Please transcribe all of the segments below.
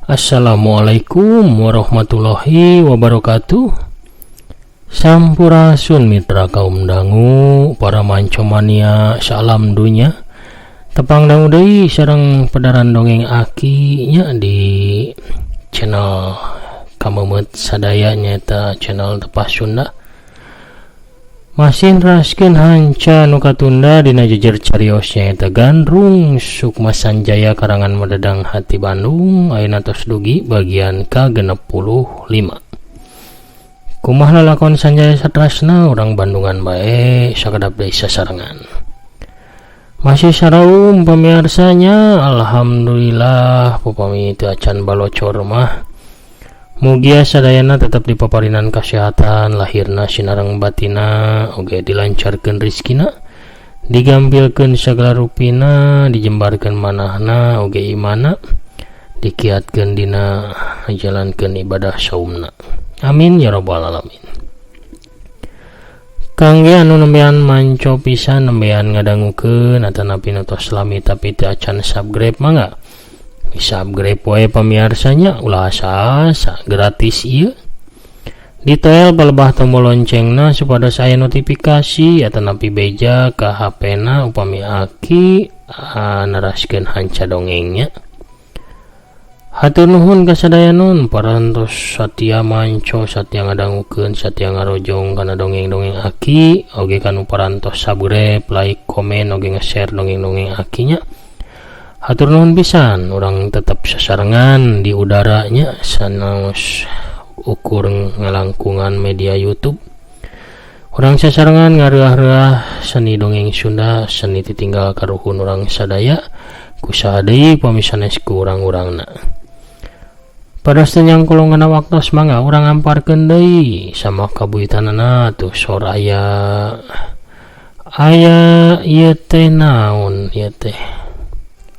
Assalamualaikum warahmatullahi wabarakatuh. Sampurasun mitra kaum dangu, para mancomania salam dunya. Tepang dangu deui sareng pedaran dongeng aki nya di channel Kamemet Sadaya nyaeta channel Tepas Sunda. Masih neraskeun hanca nu katunda dina jejer carios nyaeta Gandrung Sukma Sanjaya karangan Mededang Hati Bandung ayeuna tos dugi bagian ka-65. Kumaha lalakon Sanjaya satrasna urang Bandungan bae sakedap deui sasarengan. Masih saraum pamiarsanya, alhamdulillah upami teu acan balocor mah. Mugia sadayana tetap dipaparinan kesehatan lahirna sinareng batina oge dilancarkeun rizkina digampilkeun sagala rupina dijembarkeun manahna oge imana dikiatkeun dina ngajalankeun ibadah saumna. Amin ya rabbal alamin. Kangge anu nembean manco pisan nembean ngadangukeun atanapi nu tos lami tapi teu acan subscribe mangga subscribe wae pamiarsanya ulah asa-asa gratis ieu. Ditoel palebah tombol loncengna supados aya notifikasi atanapi beja ka HP-na upami aki neraskeun hanca dongengnya. Hatur nuhun ka sadayanun parantos satia manco satia ngadangukeun satia ngarojong kana dongeng-dongeng aki oge kanu parantos subscribe like komen oge nge-share dongeng-dongeng akinya. Hatur nuhun pisan urang tetap sasarengan di udaranya sanaos ukur ngalangkungan media YouTube. Urang sasarengan ngareah-reah seni dongeng Sunda seni titinggal karuhun urang sadaya kusaha deui pami sanes ku urang-urangna. Pados teu nyangkulung kana waktos mangga urang amparkeun deui sama kabuyutanana tuh sor aya aya ieu teh naon ieu teh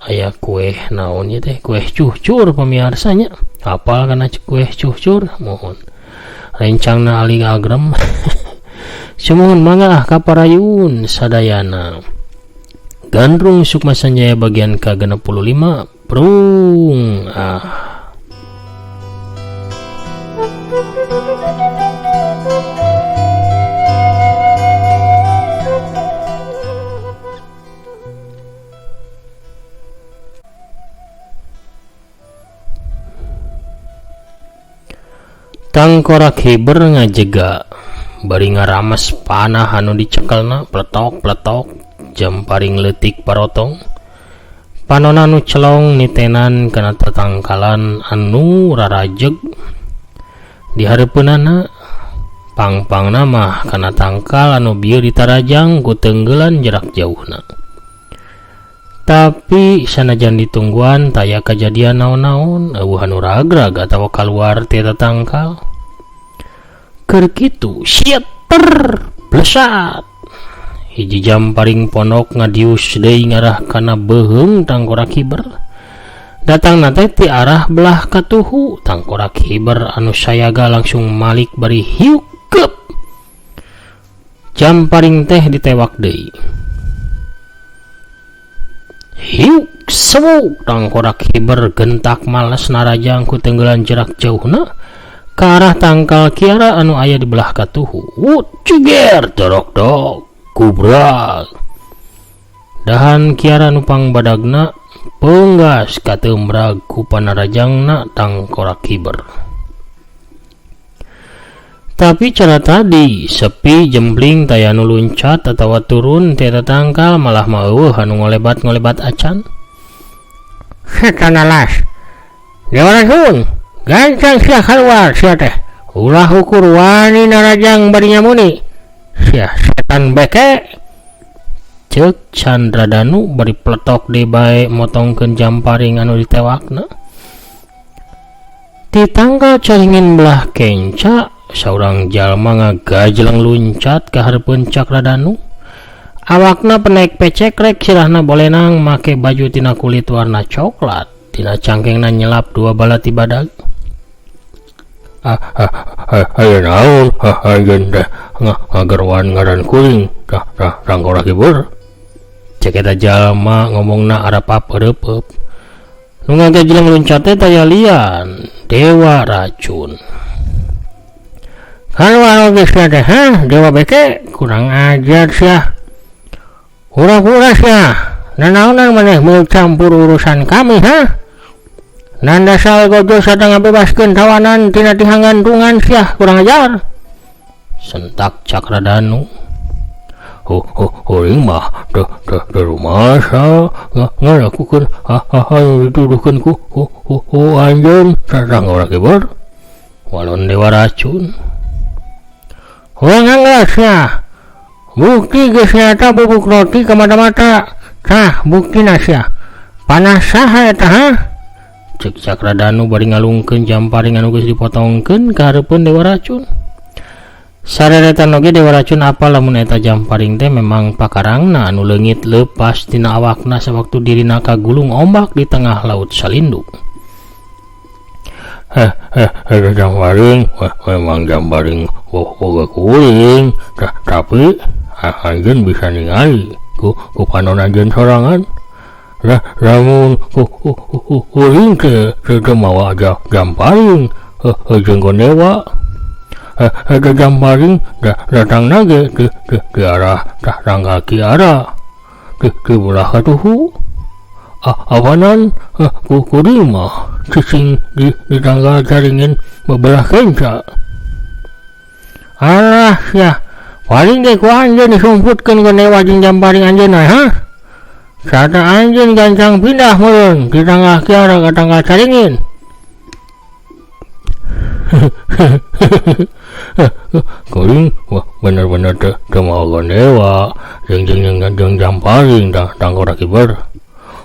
aya kue naon ieu teh kue cucur pamiarsanya apal kana kue cucur mohon rencangna ali agrem. Sumuhun mangga ka parayun sadayana. Gandrung Sukma Sanjaya bagian ka-65 prung ah. Tangkorak hiber ngajega bari ngarames panah anu dicekelna pletok-pletok jamparing leutik parotong panona nu celong nitenan kana tatangkalan anu rarajeg di hareupeunana pangpangna mah kana tangkal anu bieu ditarajang ku teunggelan jarak jauhna. Tapi sanajan ditungguan taya kajadian naon-naon eueuh anu ragrag atawa kaluar ti eta tangkal. Keur kitu sieter blesat hiji jamparing pondok ngadius deui ngarah kana beuheung tangkorak hiber. Datangna teh ti arah belah katuhu tangkorak hiber anu sayaga langsung malik bari hiukeup. Jamparing teh ditewak deui. Hiuk sewuk tangkorak hiber gentak males narajang ku tenggelan jarak jauhna ka arah tangkal kiara anu aya di belah katuhu. Wut cuger dorok-dok kubrak. Dahan kiara nu pangbadagna penggas kateumbrag ku panarajangna tangkorak hiber. Tapi cara tadi sepi jembling taya nu luncat atawa turun ti eta tangkal malah mah eueuh anu ngolebat-ngolebat acan. Setan alas. Dewa Rasun, gancang sia kaluar sia teh. Ulah ukur wani narajang bari nyamuni. Sia setan. Setan beke. Ceuk Chandradanu bari pletok deui bae motongkeun jamparing anu ditewakna. Ti tangkal caringin belah kenca, saurang jalma ngagajleng luncat ka hareupeun Cakradanu. Awakna penek pecekrek sirahna bolenang make baju tina kulit warna coklat. Tina cangkengna nyelap dua balati badag. Aya naon anjeun teh ngageroan ngaran kuring tah tangkorak hibur. Cek eta jalma ngomongna arapap ereupeub. Nu ngagajleng luncat teh taya lian Dewa Racun. Kaluar oge sia teh hah Dewa Beke kurang ajar sia. Hura-hura sia. Nanaonan maneh milu campur urusan kami hah? Nanda salgojo sadang ngabebaskeun tawanan tina tihanggantungan sia kurang ajar. Sentak Cakradanu. Huring mah teu rumasa ngalakukeun anu dituduhkeun ku anjeun tangkorak hibur. Walon Dewa Racun. Urang anggeus sia. Bukti geus nyata bubuk roti ka mata-mata. Tah buktina sia. Panah saha eta ha? Ceuk Cakradanu bari ngalungkeun jamparing anu geus dipotongkeun ka hareupeun Dewa Racun. Sareretan oge Dewa Racun apal lamun eta jamparing teh memang pakarangna anu leungit leupas tina awakna sawaktu dirina kagulung ombak di tengah laut Salindu. Jamparing memang jamparing boga kuring, tapi anjeun bisa ningali ku panon anjeun sorangan. Lamun kuring teh teu mawa jamparing jeung gondewa. Eta jamparing datangna ge di arah tangga Kiara di belah katuhu. Awanan ku kuring mah cicing di tangga caringin bebelah kenca. Alah sia, paling ge ku anjeun disumputkeun gondewa jeung jamparing anjeun ha. Sarta anjeun gancang pindah meureun di tangga Kiara ka tangga caringin. Kuring bener-bener teu mawa gondewa jeung jamparing tangkorak kiber.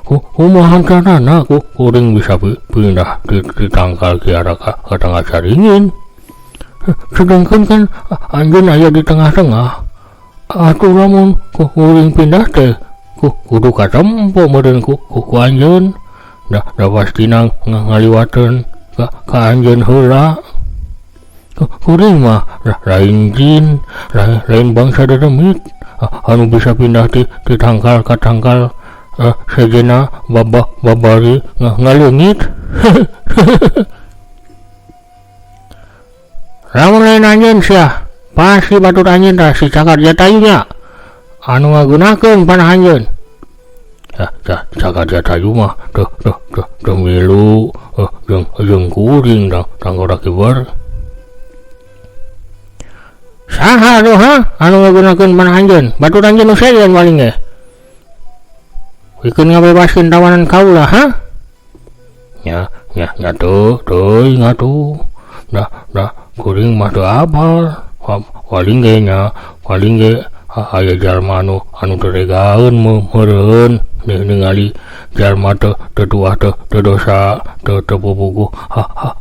Kumaha carana kuring bisa pindah di tangkal Kiara ka tangga caringin. Sedangkan kan anjeun aya di tengah-tengah. Atuh lamun kuring pindah teh kudu katempo meureun ku anjeun. Da pastina ngaliwateun ka anjeun heula. Kuring mah lain jin, lain bangsa dedemit anu bisa pindah di tangkal ka tangkal sejena babari ngaleungit. Lamun lain anjeun sia, pasti batur anjeun tah si Cakar Jatayu nya anu ngagunakeun panah anjeun. Cakar Jatayu mah teu milu jeung kuring tangkorak kibar. Saha tuh ha anu ngagunakeun panah anjeun? Batur anjeun nu sejen paling ge. Pikeun ngabebaskeun tawanan kaula ha? Nya teu teuing atuh. Dah kuring mah teu apal. Paling ge nya, paling ge aya jalma anu teu regaeun meureun ningali jalma teu tuah teu dosa teu pupuguh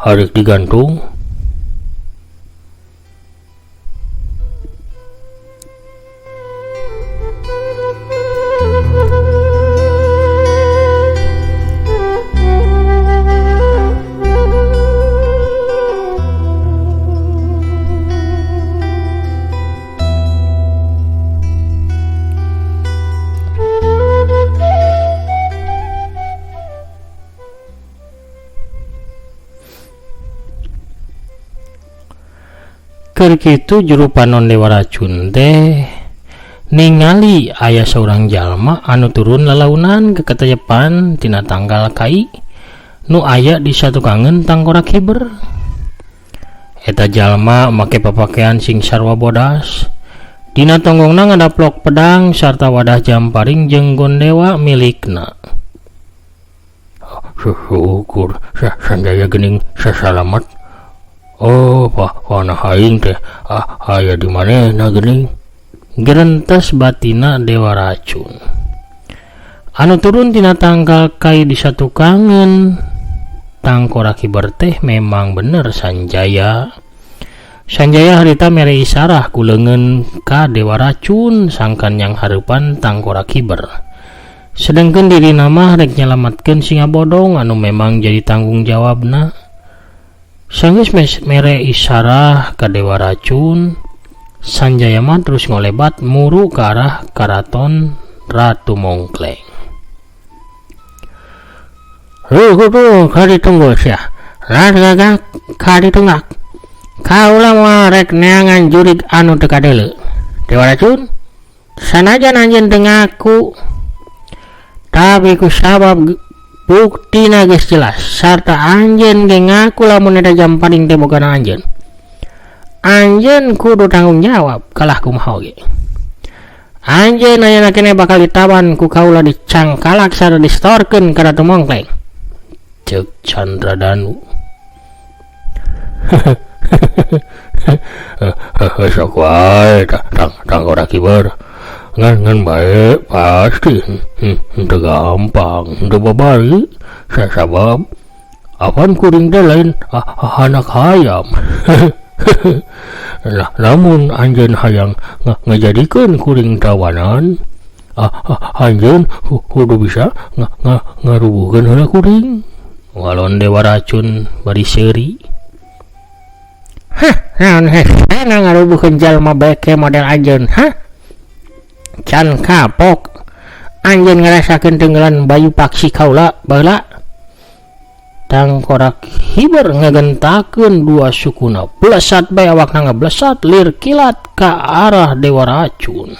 harek digantung. Keur kitu juru panon Dewa Racun teh ningali aya saurang jalma anu turun lalaunan ke ketejepan tina tanggal kai nu aya di satukangeun tangkorak hiber. Eta jalma make papakaian sing sarwa bodas. Dina tonggongna ngadaplok pedang sarta wadah jamparing jeung gondewa milikna. Syukur sanjaya geuning sasalamat. Oh, panah aing teh aya di manehna geuning. Gerentes batinna Dewa Racun. Anu turun tina tangkal kai di satukangeun Tangkorak Hiber teh memang bener Sanjaya. Sanjaya harita mere isarah ku leungeun ka Dewa Racun sangkan yang hareupan Tangkorak Hiber. Sedengkeun dirina mah rek nyalamatkeun Singa Bodong anu memang jadi tanggung jawabna. Sanggeus mere isarah ka Dewa Racun, Sanjaya mah terus ngolebat muru ka arah karaton Ratu Mongkleng. Heuh kudu kaditu sia. Ras gagak kaditu ngak. Kaula moal rek neangan jurig anu teu kadeuleu. Dewa Racun, sanajan anjeun teu ngaku, tapi ku sabab buktina geus jelas sarta anjeun ge ngaku lamun eta jamparing teh bogana anjeun. Anjeun kudu tanggung jawab kalah kumaha oge. Anjeun ayeuna keneh bakal ditawan ku kaula dicangkalak sarta distorkeun ka Ratu Mongkleng. Ceuk Chandra Danu. Sok wae Tangkorak Hiber. Ngan ngan bae pasti henteu gampang henteu babari sabab apan kuring teh lain anak hayam. Lah lamun anjeun hayang ngajadikeun kuring tawanan, anjeun kudu bisa ngarubuhkeun heula kuring. Walon Dewa Racun bari seuri. Hah, naon hesena ngarubuhkeun jalma beke model anjeun, hah? Can kapok anjeun ngarasakeun tenggelan bayu paksi kaula baheula. Tangkorak Hiber ngagentakeun dua sukuna, blesat bae awakna ngablesat lir kilat ka arah Dewa Racun.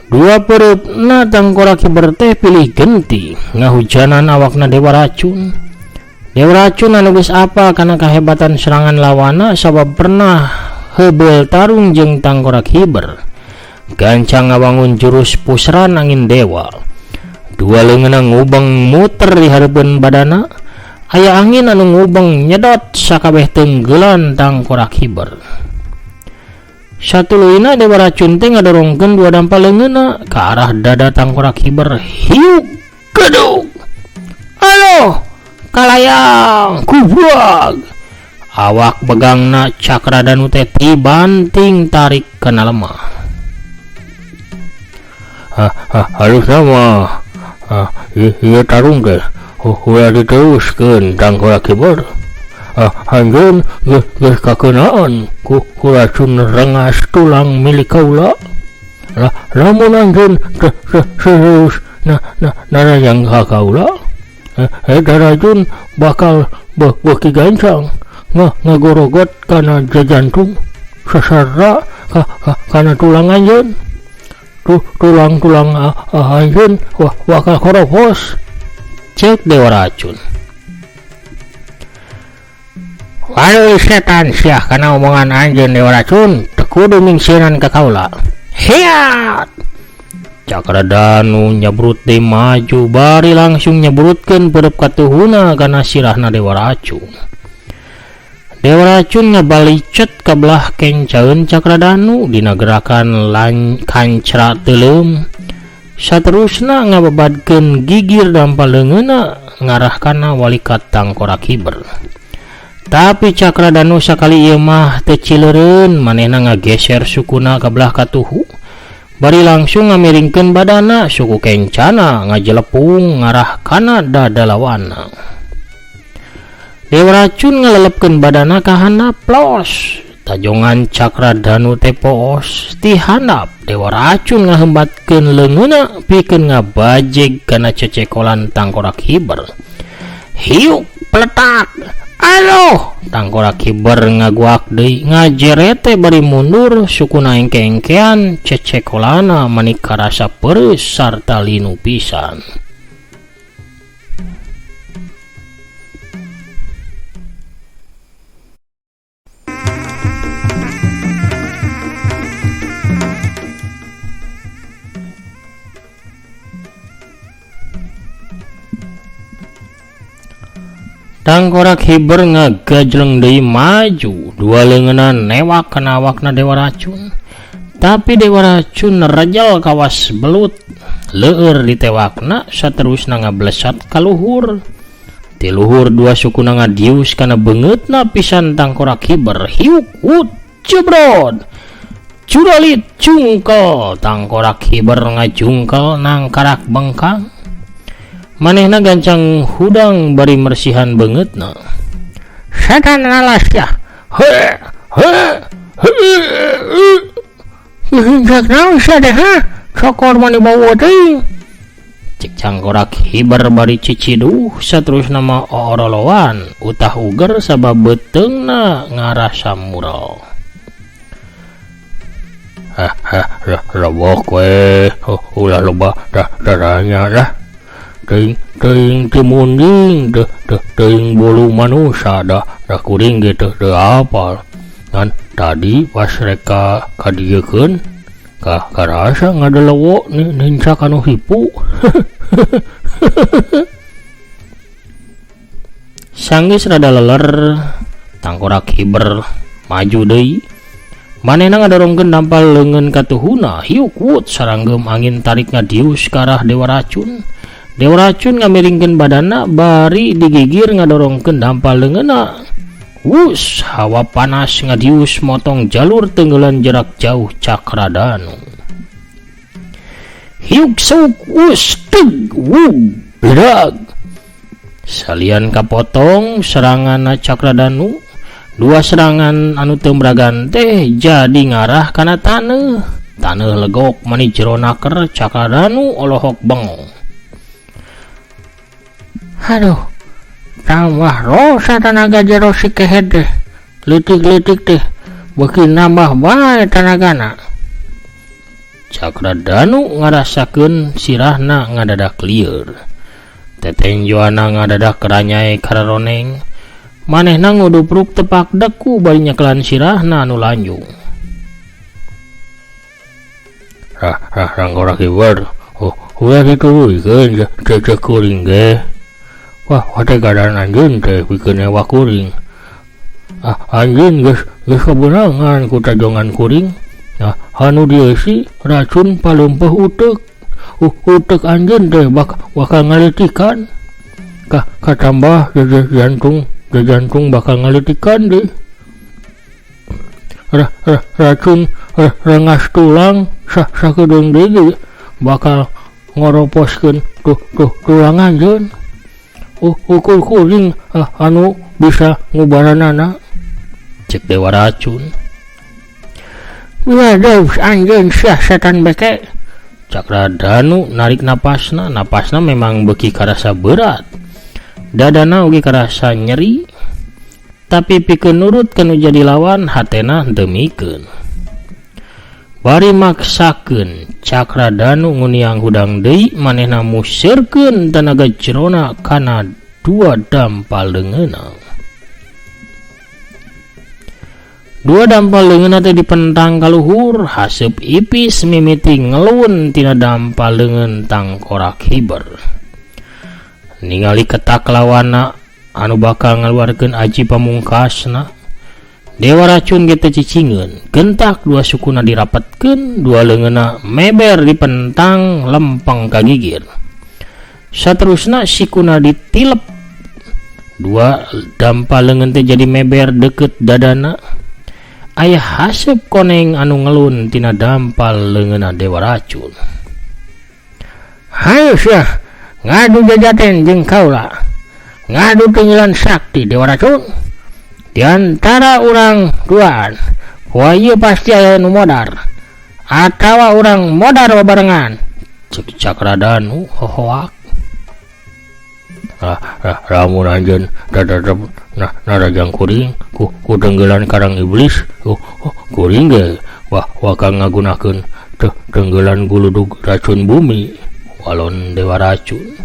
Dua pereupna Tangkorak Hiber teh pilih genti ngahujanan awakna Dewa Racun. Dewa Racun anu geus apal kana kahebatan serangan lawana sabab pernah heubeul tarung jeung Tangkorak Hiber. Gancang ngawangun jurus pusran angin dewa. Dua leungeunna ngubeng muter di hareupeun badana, aya angin anu ngubeng nyedot sakabeh tenggelan Tangkorak Hiber. Satuluyna Dewa Racun teh ngadorongkeun dua dampa leungeunna ka arah dada Tangkorak Hiber. Hiuk gedug. Aloh, kalayang kubuag. Awak begangna Cakra Danu teh tibanting tarik kana lemah. Harusna mah ieu tarung teh ulah diteruskeun Tangkorak Hiber. Anjeun geus kakeunaan ku racun rengas tulang milik kaula. Lah lamun anjeun serius narayang ka kaula, eta racun bakal beuki gancang ngagorogot kana jantung sasarra kana tulang anjeun. Tulang-tulang anjeun bakal koropos. Ceuk Dewa Racun. Waduh setan siah kana omongan anjeun Dewa Racun teu kudu mingsieunan ka kaula. Hiat! Cakra Danu nyebrut deui maju bari langsung nyebrutkeun peureub katuhuna kana sirahna Dewa Racun. Dewa Racun ngabalicet ka belah kencaeun Cakra Danu dina gerakan kancra teuleum. Saterusna ngababadkeun gigir dampa leungeunna ngarah kana walikat Tangkorak Hiber. Tapi Cakra Danu sakali ieu mah teu cileureun, manehna ngageser sukuna ka belah katuhu. Bari langsung ngamiringkeun badana, suku kencana ngajelepung ngarah kana dada lawana. Dewa Racun ngalelepkeun badana ka handap plos. Tajongan Cakra Danu teh poos ti handap. Dewa Racun ngahembatkeun leungeunna pikeun ngabajeg kana cecekolan Tangkorak Hiber. Hiuk peletak. Aduh, Tangkorak Hiber ngaguak deui ngajerete bari mundur sukuna engke-engkean cecekolana mani karasa peureuh sarta linu pisan. Tangkorak hiber ngagajleng deui maju, dua leungeunna newak kana awakna Dewa Racun. Tapi Dewa Racun nerejel kawas belut, leueur ditewakna saterusna ngablesat ka luhur. Ti luhur dua sukuna ngadius kana beungeutna pisan Tangkorak hiber hiuk wut jebrod. Curalit cungkel Tangkorak hiber ngajungkel nangkarak bengkang. Manehna gancang hudang bari mersihan beungeutna. Setan alas ya. He he he. Hincak naon sia teh ha? Cokor mani bau teuing. Cek Cangkorak hiber bari ciciduh saterusna mah ooroloan utah uger sabab beuteungna ngarasa mural. Hah hah lebok we ulah loba daranya dah. Teuing teuing teu munding teu teuing bulu manusia dah dah kuring ge teu teu apal. Ngan tadi pas rek ka kadiekeun ka karasa ngadelewo nincak anu hipu. Sanggeus rada leler Tangkorak hiber maju deui. Manehna ngadorongkeun dampal leungeun katuhuna hiuk wut saranggeum angin tarik ngadius ka arah Dewa Racun. Dewa Racun ngamiringkeun badanna bari digigir ngadorongkeun dampal leungeunna. Wus hawa panas ngadius motong jalur tenggelan jarak jauh Cakradanu. Hiuk sauk wus teg wug bedag. Salian kapotong serangan Cakradanu, dua serangan anu teu meragan teh jadi ngarah kana taneuh. Taneuh legok mani jero naker Cakradanu olohok bengong. Aduh, tambah rosa tanaga jero si kehed teh. Leutik-leutik teh beuki nambah bae tanagana. Cakradanu ngarasakeun sirahna ngadadak lieur. Tetenjoana ngadadak ranyai kararoneng. Manehna ngudupruk tepak deku bari nyekelan sirahna anu lanjung. Rah rah Tangkorak hiber. Oh, ulah dituluykeun cecek kuring ge. Wah, teh gadan anjeun teh pikeun newak kuring. Ah, anjeun geus geus kabeunangan ku tajongan kuring. Nah, anu dieusi racun paleumpeuh uteuk. Uteuk anjeun teh bakal ngalitikan. Katambah jantung bakal ngalitikan deui. Racun rengas tulang sakedeung deui bakal ngoroposkeun tuh tulang anjeun. Ukur kuring anu bisa ngubaranana. Cek Dewa Racun. Waduh, anjeun sia setan beke. Cakradanu narik napasna, napasna memang beuki karasa berat. Dadana oge karasa nyeri. Tapi pikeun nurut kanu jadi lawan hatena henteu mikeun. Bari maksakeun Cakradanu nguniang hudang deui manehna museurkeun tanaga jerona kana dua dampal leungeunna. Dua dampal leungeunna teh dipentang ka luhur, haseup ipis mimiti ngelun tina dampal leungeun Tangkorak hiber. Ningali ketak lawanna anu bakal ngaluarkeun aji pamungkasna, Dewa Racun ge teu cicingeun, gentak dua sukuna dirapetkeun, dua leungeunna meber dipentang lempeng ka gigir. Saterusna sikuna ditilep, dua dampal leungeun teh jadi meber deukeut dadana. Aya haseup koneng anu ngelun tina dampal leungeunna Dewa Racun. Hayu sia, ngadu jajaten jeung kaula. Ngadu tenggelan sakti Dewa Racun. Di antara urang duaan, poe ieu pasti aya nu modar. Atawa urang modar babarengan. Cek Cakradanu hohoak. Lamun anjeun tetep narajang kuring ku tenggelan karang iblis, kuring ge wah bakal ngagunakeun tenggelan guludug racun bumi walon Dewa Racun.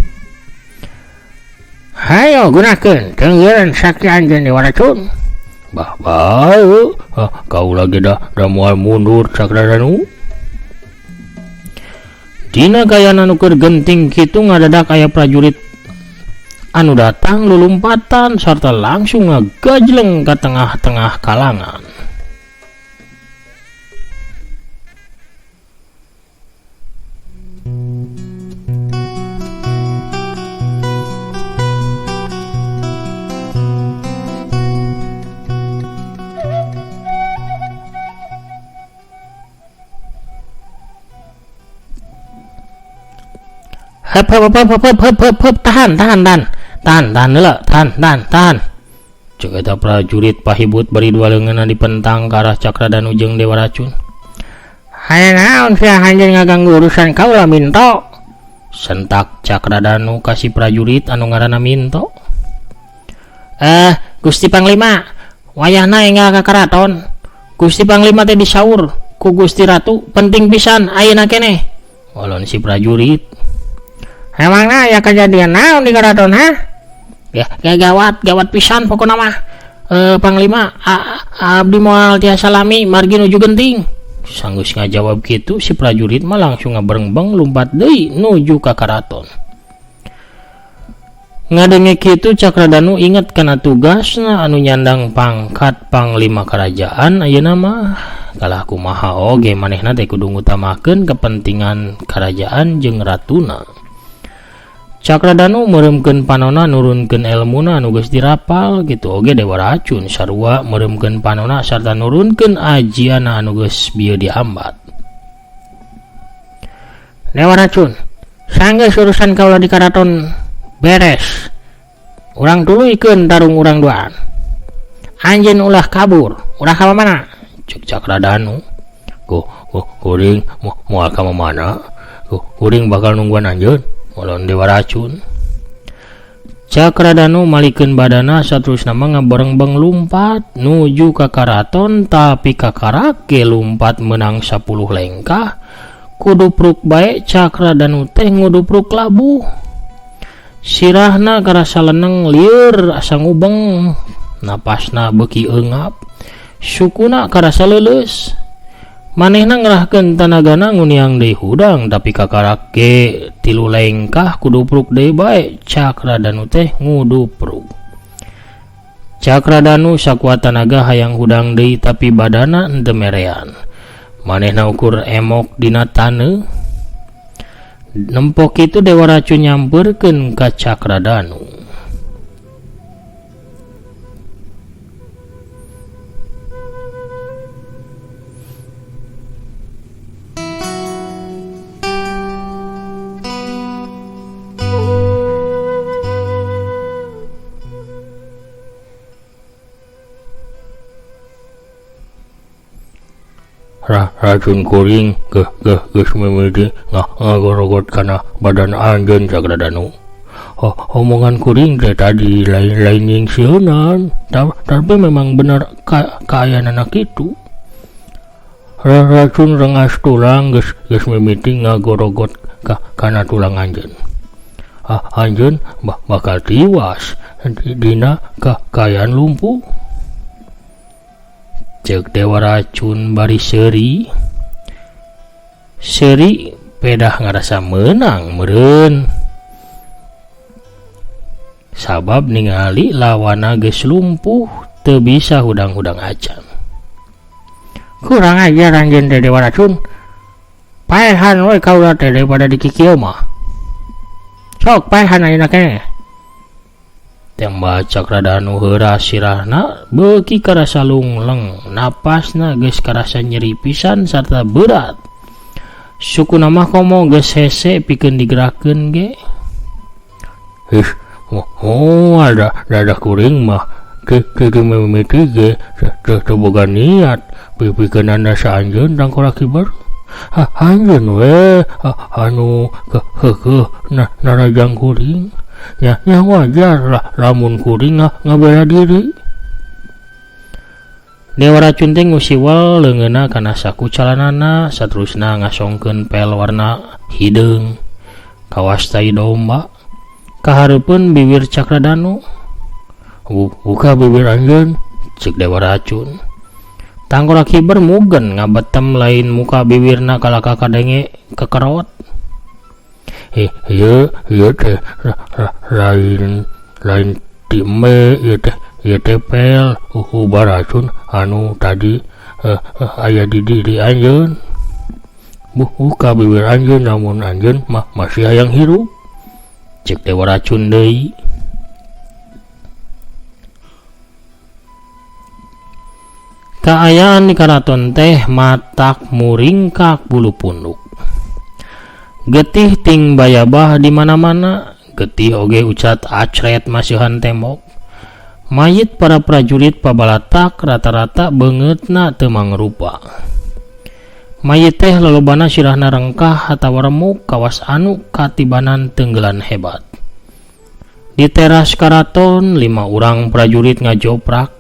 Hayo gunakeun tenggelan sakti anjeun Dewa Racun. Bah bae, kau lagi dah moal mundur Cakradanu. Dina kaayaan anu keur genting kitu ngadadak aya prajurit Anu datang lulumpatan sarta langsung ngagajleng ka tengah-tengah kalangan. Hep hep hep hep hep hep hep hep tahan tahan tahan tahan tahan heula tahan tahan tahan. Cek eta prajurit pahibut bari dua leungeunna dipentang ka arah Cakradanu jeung Dewa Racun. Aya naon sia anjeun ngaganggu urusan kaula Minto? Sentak Cakradanu ka si prajurit anu ngaranna Minto. Gusti Panglima, wayahna enggal ka karaton. Gusti Panglima teh disaur ku Gusti Ratu, penting pisan ayeuna keneh. Walon si prajurit. Emangna aya kajadian naon di karaton ha? Ya, ya gawat, gawat pisan pokona mah. Panglima, abdi moal tiasa lami margi nuju genting. Sanggeus ngajawab kitu si prajurit mah langsung ngaberengbeng lumpat deui nuju ka karaton. Ngadenge kitu Cakradanu inget kana tugasna anu nyandang pangkat panglima kerajaan ayeuna mah. Kalah kumaha oge manehna teh kudu ngutamakeun kepentingan kerajaan jeung ratuna. Cakradanu meureumkeun panona nurunkeun elmuna anu geus dirapal kitu oge Dewa Racun sarua meureumkeun panona sarta nurunkeun ajiana anu geus bieu diambat. Dewa Racun, sanggeus urusan kaula di karaton beres. Urang tuluykeun tarung urang duaan. Anjeun ulah kabur, ulah ka mana? Cek Cakradanu. Ku, ku, kuring moal ka mana? Ku, kuring bakal nungguan anjeun. Walon Dewa Racun. Cakradanu malikeun badana saterusna mah ngaberengbeng lumpat nuju ka karaton tapi kakarake lumpat meunang 10 lengkah kudupruk bae Cakradanu teh ngudupruk labuh. Sirahna karasa leneng lieur asa ngubeng, napasna beuki eungap, sukuna karasa leuleus. Manehna ngerahkeun tanagana nguniang deui hudang tapi kakarake 3 lengkah kudupruk deui bae Cakradanu teh ngudupruk. Cakradanu sakuat tanaga hayang hudang deui tapi badana henteu merean. Manehna ukur emok dina taneuh. Nempok kitu Dewa Racun nyampeurkeun ka Cakradanu. Racun kuring geus mimiti ngagorogot kana badan anjeun Cakradanu. Oh, omongan kuring teh tadi lain-lain nyingsieunan, tapi memang bener kaayanana kitu. Racun rengas tulang geus mimiti ngagorogot kana tulang anjeun. Anjeun bakal tiwas dina kaayaan lumpuh. Ceuk Dewa Racun bari seuri. Seuri pedah ngarasa meunang meureun. Sabab ningali lawana geus lumpuh teu bisa hudang-hudang acan. Kurang ajar anjeun teh Dewa Racun. Paehan we kaula teh daripada dikikieu mah. Sok paehan ayeuna keneh. Tembak Cakradanu heuras sirahna beuki karasa lungleng, napasna geus karasa nyeri pisan sarta berat. Sukuna mah komo geus hese pikeun digerakkeun ge. Hih, oh, ada dadah kuring mah ke mimiti ge teu boga niat pikeunana saanjeun tangkorak kibar. Ha, anjeun we anu keukeuh narajang kuring. Ya, ya wajar lah lamun kuring ngabela diri. Dewa Racun teh ngusiwal leungeunna kana saku calanana saterusna ngasongkeun pel warna hideung kawas tai domba kahareupeun bibir Cakradanu. Buka bibir anjeun, ceuk Dewa Racun. Tangkorak hiber mugen ngabetem lain muka bibirna kalaka kadenge kekerot. Ieu teh lain Lain ti embe ieu teh ieu teh pel ubar racun anu tadi aya di diri anjeun. Buka bibir anjeun lamun anjeun mah masih hayang hirup. Cek Dewa Racun deui. Kaayaan di karaton teh matak muringkak bulu punduk. Getih ting bayabah di mana-mana, getih oge ucat acret masihan tembok. Mayit para prajurit pabalatak rata-rata beungeutna teu mangrupa. Mayit teh lolobana sirahna rengkah atawa remuk kawas anu katibanan tenggelan hebat. Di teras karaton 5 urang prajurit ngajoprak.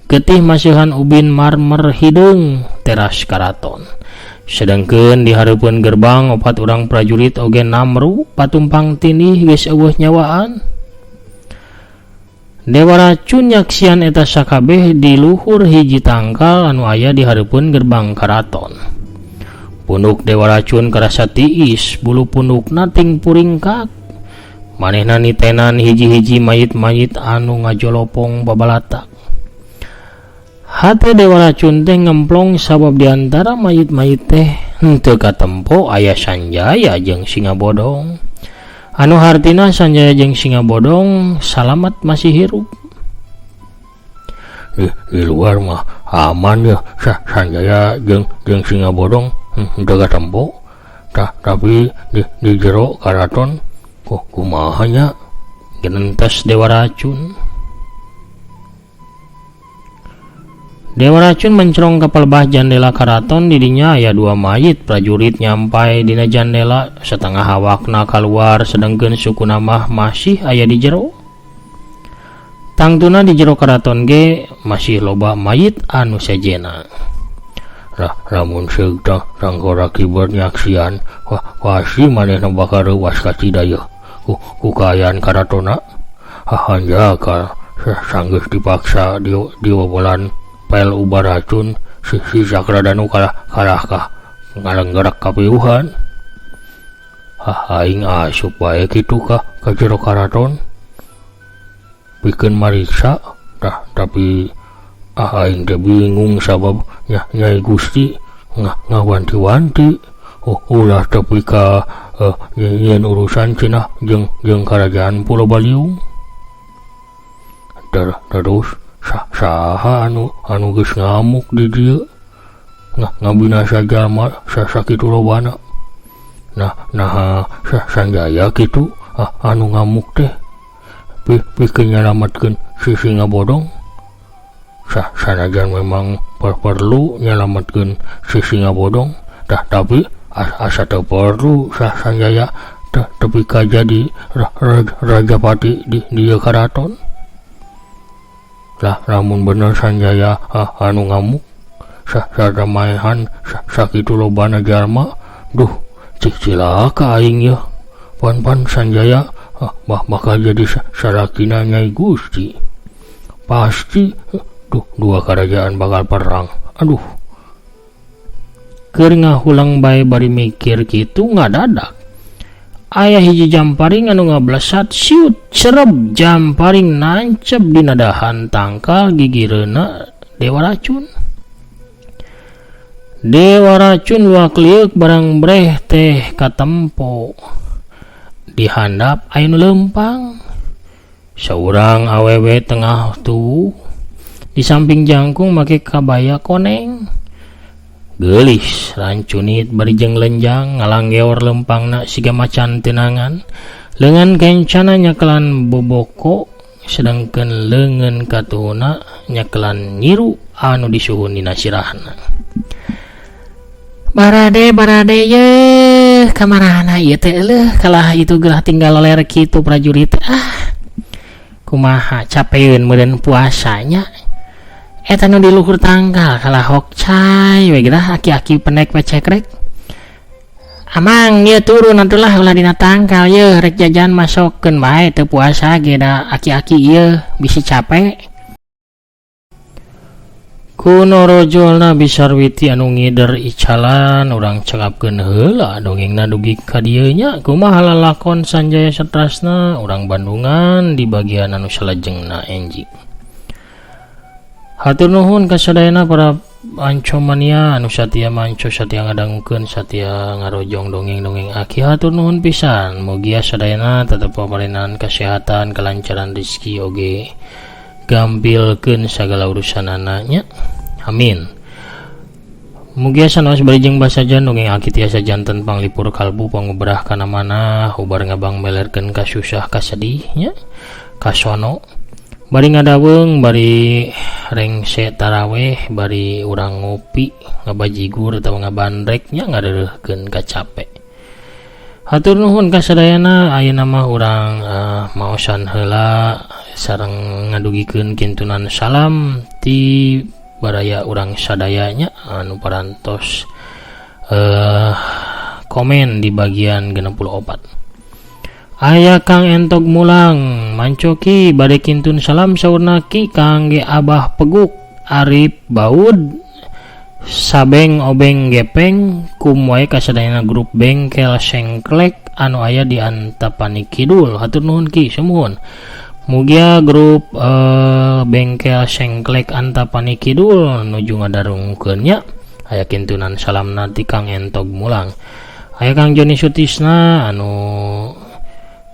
Getih masihan ubin marmer hideung teras karaton. Sedangkeun di hareupeun gerbang 4 urang prajurit oge namru patumpang tindih geus eueuh nyawaan. Dewa Racun nyaksian eta sakabeh di luhur hiji tangkal anu aya di hareupeun gerbang karaton. Punduk Dewa Racun karasa tiis, bulu pundukna ting puringkak. Manehna nitenan hiji-hiji mayit-mayit anu ngajolopong babalatak. Hate Dewa Racun teh ngemplong sabab di antara mayit-mayit teh henteu katempo aya Sanjaya jeung Singa Bodong. Anu hartina Sanjaya jeung Singa Bodong salamat masih hirup. Di luar mah aman ya Sanjaya jeung Singa Bodong henteu katempo. Tah tapi di jero karaton kok kumaha nya? Genentes Dewa Racun. Dewa Racun mencerong ka palebah jandela karaton, didinya aya 2 mayit prajurit nyampai dina jandela, setengah awakna kaluar sedengkeun sukuna mah masih aya di jero. Tangtuna di jero karaton ge masih loba mayit anu sejena. Lah lamun seug tangkorak kiber nyaksian, wah pasti manehna bakal reuwas ka cidayeuh ku kaayaan karatonna. Hanjakal sanggeus dipaksa diobolan pel ubar racun si Cakradanu kalah kah ngalenggerak kapiuhan. Aing asup bae kitu kah ka jero karaton pikeun mariksa. Tah tapi aing teh bingung sabab Nyai Gusti ngawanti-wanti ulah tepi ka nyieun urusan cenah jeung karajaan Pulau Baliung. Terus saha anu geus ngamuk di dieu ngabinasa jalma sakitu lobana. Nah naha Sanjaya kitu anu ngamuk teh pikeun nyalametkeun si Singa Bodong. Sanajan memang perlu nyalametkeun si Singa Bodong, tah tapi asa teu perlu Sanjaya tepi ka jadi rajapati di dieu karaton. Lah lamun bener Sanjaya anu ngamuk saramaehan sakitu lobana jalma, duh cik cilaka aing yeuh. Pan-pan Sanjaya bakal jadi sarakina Nyai Gusti. Pasti duh 2 kerajaan bakal perang. Aduh. Keur ngahulang bae bari mikir kitu ngadadak. Aya hiji jamparing anu ngablesat siut cereb jamparing nancep dina dahan tangkal gigireuna Dewa Racun. Dewa Racun luak lieuk barang breh teh katempo. Di handap aya nu leumpang. Saurang awewe tengah tuwuh di samping jangkung make kabaya koneng. Geulis rancunit bari jeung lenjang ngalanggeor lempangna siga macan tenangan. Leungeun kencana nyakelan boboko sedangkeun leungeun katuhuna nyakelan nyiru anu disuhun dina sirahna. Barade barade yeuh kamarana ieu teh leuh kalah itu gelah tinggal ler kitu prajurit. Kumaha capeun meureun puasanya. Eta nu di luhur tangkal kalah hok cai we geura aki-aki penek we cekrek. Amang ieu turun atulah ulah dina tangkal yeuh rek jajan masokkeun bae teu puasa ge da aki-aki ieu bisi capek. Ku norojolna Bi Sarwiti anu ngider icalan urang cekapkeun heula dongengna dugi ka dieu nya kumaha lalakon Sanjaya satrasna urang Bandungan di bagian anu salajengna enjing. Hatur nuhun ka sadayana para ancomania anu satia manco satia ngadangukeun satia ngarojong dongeng-dongeng aki hatur nuhun pisan mugia sadayana tetep pamarinan kesehatan kelancaran rezeki oge gampilkeun sagala urusanana nya amin. Mugia sanaos bari jeung basajan dongeng aki tiasa janten panglipur kalbu pangubrah kana manah ubar ngabang melerkeun kasusah kasedih nya kasono bari ngadaweung bari rengse taraweh bari urang ngopi ngabajigur atawa ngabandrek nya ngadeureuhkeun kacape. Hatur nuhun ka sadayana ayeuna mah urang maosan heula sareng ngadugikeun kintunan salam ti baraya urang sadayanya anu parantos komen di bagian 64. Aya Kang Entog Mulang mancoki bade kintun salam saurna ki kangge Abah Peguk Arif Baud Sabeng Obeng Gepeng kum wae kasadayana grup bengkel Sengklek anu aya di Antapani Kidul. Hatur nuhun ki sumuhun. Mugia grup bengkel Sengklek Antapani Kidul nuju ngadarungkeun nya. Aya kintunan salamna ti Kang Entog Mulang. Aya Kang Joni Sutisna anu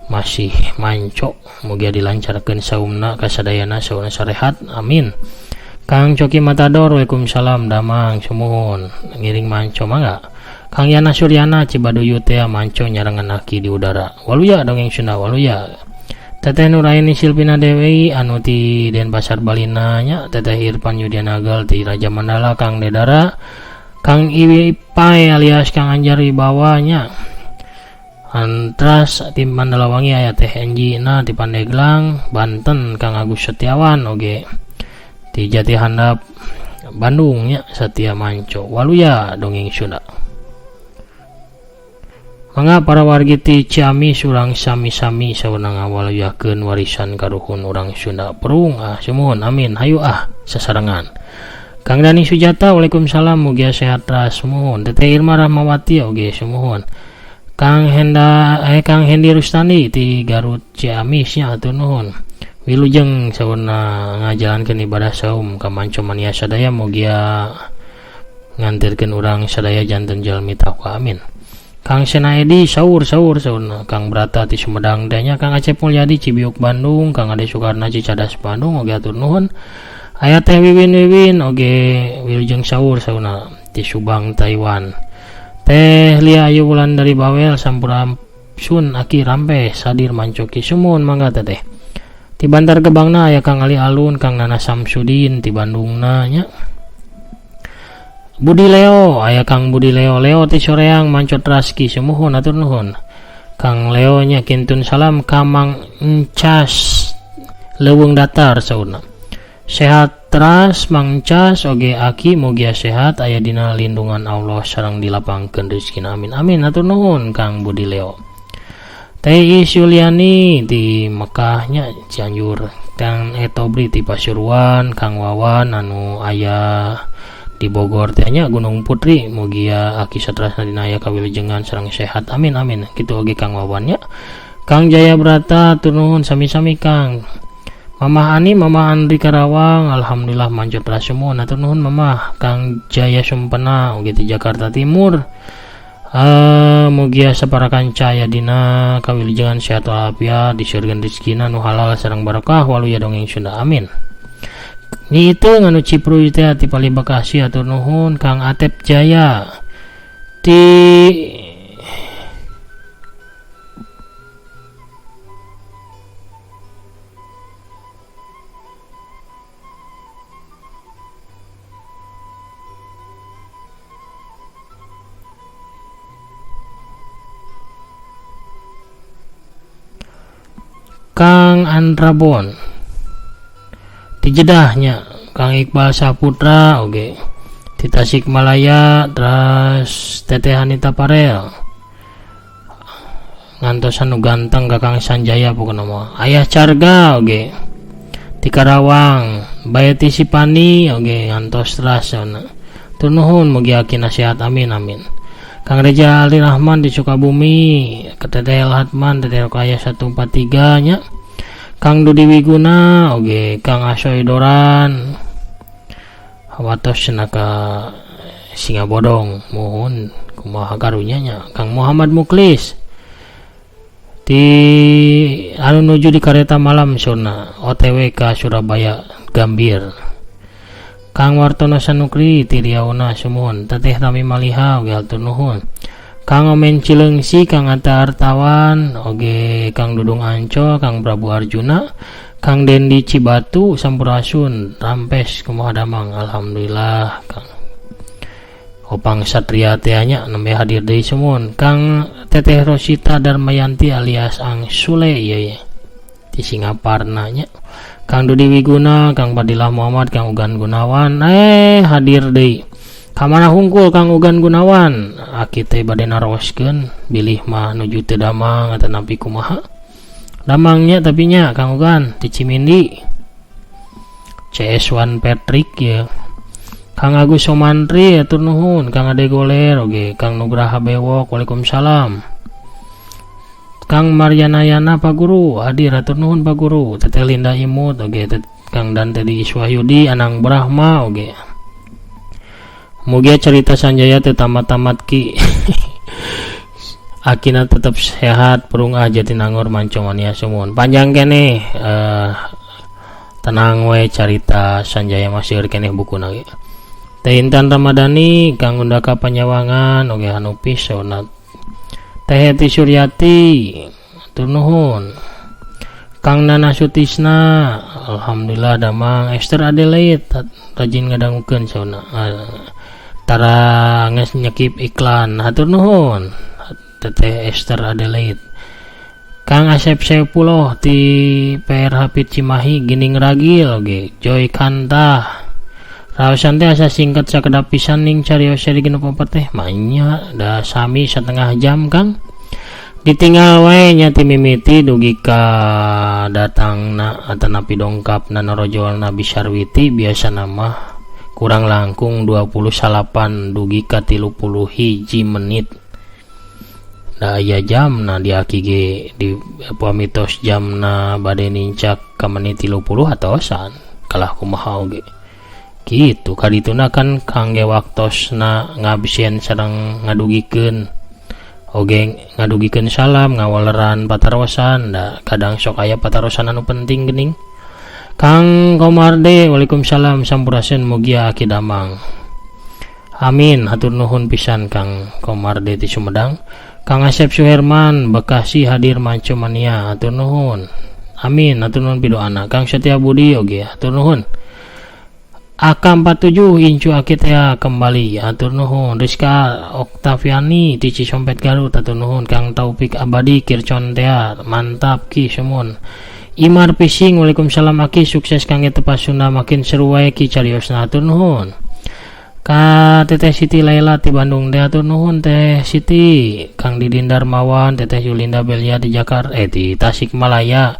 masih manco mugia dilancarkeun saumna kasadayana sauna sarehat amin. Kang Coki Matador waalaikumsalam damang sumuhun ngiring manco mangga. Kang Yana Suryana Cibaduyut teh manco nyarengan aki di udara waluya dongeng Sunda waluya. Teteh Nuraini Silvina Dewi anu ti Denpasar Balina nya. Teteh Irfan Yudianagal ti Raja Mandala. Kang Dedara Kang Iwi Pai alias Kang Anjar Wibawa nya. Antras tim Mandalawangi aya Teh Enji na ti Pandeglang Banten. Kang Agus Setiawan oge ti Jati Handap Bandung nya Satya Manco waluya dongeng Sunda. Mangga para wargi ti Ciamis urang sami-sami sawenang ngawaluyakeun warisan karuhun urang Sunda Perung ah sumuhun amin hayu ah sasarengan. Kang Dani Sujata waalaikumsalam mugia sehat ras sumuhun. Teteh Irma Rahmawati oge sumuhun. Kang Henda Kang Hendi Rustandi ti Garut Ciamis nya hatur nuhun. Wilujeng sauna ngajalankeun ibadah saum ka manco mania sadaya mugia ngantirkeun urang sadaya janten jalmi taqwa amin. Kang Senaedi saur saur saurna. Kang Brata ti Sumedang teh nya. Kang Acep Mulyadi Cibiuk Bandung. Kang Ade Sukarna Cicadas Bandung oge hatur nuhun. Aya Teh Wiwin Wiwin oge wilujeng saur saurna ti Subang Taiwan. Teh Lia Ayu Wulan dari Bawel sampurasun aki rampe sadir mancoki sumuhun mangga teteh. Ti Bantar Gebangna aya Kang Ali Alun, Kang Nana Samsudin ti Bandungna nya. Budi Leo aya Kang Budi Leo Leo ti Soreang mancot raski sumuhun atur nuhun. Kang Leo nya kintun salam ka Mang Encas Leuweung Datar saurna. Sehat teras Mang Encas oge aki mugia sehat aya dina lindungan Allah sareng dilapangkeun rezekina amin amin atur nuhun Kang Budi Leo. Teh Is Yuliani di Mekah nya Cianjur. Kang Etobri ti Pasuruan, Kang Wawan anu aya di Bogor teh nya Gunung Putri mugia aki satrasna dina aya kawilujengan sareng sehat amin amin kitu oge Kang Wawan nya. Kang Jaya Brata hatur nuhun sami-sami Kang. Mamah Ani Mamah Andri Karawang alhamdulillah manjot sumuhun hatur nuhun Mamah. Kang Jaya Sumpena oge ti Jakarta Timur. Mugia sapara kanca aya dina kawilujengan sehat walafiat disurgen rezekina nu halal sareng barokah waluya dongeng Sunda amin. Nyi itu nganu Cipruy teh ti Pali Bekasi hatur nuhun. Kang Atep Jaya ti Kang Andrabon ti Jedahnya. Kang Iqbal Saputra oge ti Tasikmalaya. Terus Teteh Anita Parel ngantosan nu ganteng ka Kang Sanjaya pokona mah. Ayah Carga oge ti Karawang Bae ti Sipani oge ngantos teras saurna. Hatur nuhun mugi aki nasihat amin amin. Kang Reja Ali Rahman di Sukabumi, ke Teteh Hatman, Teteh Rokaya 143 nya. Kang Dudi Wiguna oge Kang Asoy Doran. Watos cenah ka Singabodong muhun kumaha karunya nya Kang Muhammad Muklis. Ti anu nuju di kareta malam saurna OTW ka Surabaya Gambir. Kang Wartono Sanukri ti Riauna sumuhun Teteh Tami Maliha oge hatur nuhun. Kang Omen Cileungsi, Kang Atta Artawan oge Kang Dudung Ancol, Kang Prabu Arjuna, Kang Dendi Cibatu Sampurasun Rampes kumaha damang alhamdulillah Kang. Opang Satria teh nya nembe hadir deui sumuhun Kang Teteh Rosita Darmayanti alias Ang Sule ieu ye ti Singaparna nya. Kang Dudi Wiguna, Kang Fadilah Muhammad, Kang Ugan Gunawan hadir deui. Kamana hungkul Kang Ugan Gunawan? Aki teh bade naroskeun bilih mah nuju teu damang atanapi kumaha. Damangnya tapi nya Kang Ugan ti Cimindi. CS1 Patrick ya. Kang Agus Somantri hatur nuhun, Kang Ade Goler oge, Kang Nugraha Bewok waalaikumsalam. Kang Mariana Yana Pak Guru hadir hatur nuhun Pak Guru, Teteh Linda Imut oge, Kang Dante di Iswahyudi Anang Brahma oge. Mugia cerita Sanjaya teu tamat-tamat ki. Akina tetep sehat perung ah Jatinangor Mancomania sumuhun. Panjang keneh tenang we carita Sanjaya masih keneh bukuna ge. Teh Intan Ramadhani, Kang Undaka Panyawangan oge Hanupis saurna. Teh Heti Suryati hatur nuhun. Kang Nana Sutisna alhamdulillah damang. Esther Adelaide rajin ngadangukeun saurna. Tara geus nyekip iklan hatur nuhun. Teteh Esther Adelaide. Kang Asep Saepulloh ti PRH Pit Cimahi Gining Ragil oge Joy Kanta. Raosan teh asa singkat sakedap pisan ning carios seri 64 teh manya da sami setengah jam Kang. Ditinggal wae nya ti mimiti dugi ka datangna atanapi dongkapna narojol Nabi Sarwiti biasana mah kurang langkung 29 dugi ka 31 menit. Da aya jamna di aki ge di pamitos jamna bade nincak ka menit 30 atosan kalah kumaha oge. Gitu kadituna kan kangge waktosna ngabsen sareng ngadugikeun oge ngadugikeun salam ngawaleran patarosan da kadang sok aya patarosan anu penting geuning. Kang Komarde waalaikumsalam sampurasun mugia aki damang. Amin hatur nuhun pisan Kang Komarde ti Sumedang. Kang Asep Suherman Bekasi hadir Mancomania hatur nuhun. Amin hatur nuhun pidoana. Kang Setia Budi oge hatur nuhun. AK47 incu aki teh kembali hatur nuhun. Rizka Oktaviani ti Cisompet Garut hatur nuhun. Kang Taufik Abadi Kircon teh mantap ki sumuhun. Imar Pising waalaikumsalam aki sukses kangge tepas Sunda makin seru wae ki cariosna hatur nuhun. Ka Teteh Siti Laila ti Bandung teh hatur nuhun Teh Siti. Kang Didin Darmawan Teteh Yulinda Belia di Jakarta di Tasikmalaya.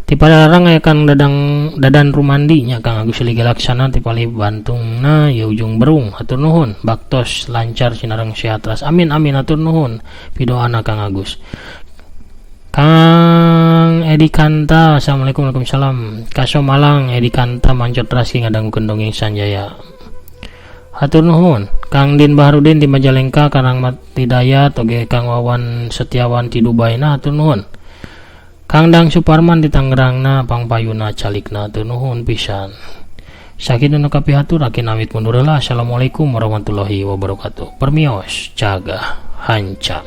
Ti Padalarang aya Kang Dadang Dadan Rumandi nya Kang Agus Liga Laksana ti Palih Bantungna ya Ujung Berung hatur nuhun. Baktos lancar sinareng sehat ras. Amin amin hatur nuhun pidoana Kang Agus. Kang Edi Kanta assalamualaikum waalaikumsalam. Kaso Malang Edi Kanta mancot ras ngadangukeun dongeng Sanjaya. Hatur nuhun. Kang Din Baharudin di Majalengka Karang Matidayat oge Kang Wawan Setiawan ti Dubai na hatur nuhun. Kang Dang Suparman di Tangerangna pangpayuna calikna hatur nuhun pisan. Sakitu nu kapihatur aki nawit mundur heula. Assalamualaikum warahmatullahi wabarakatuh. Permios caga hancang.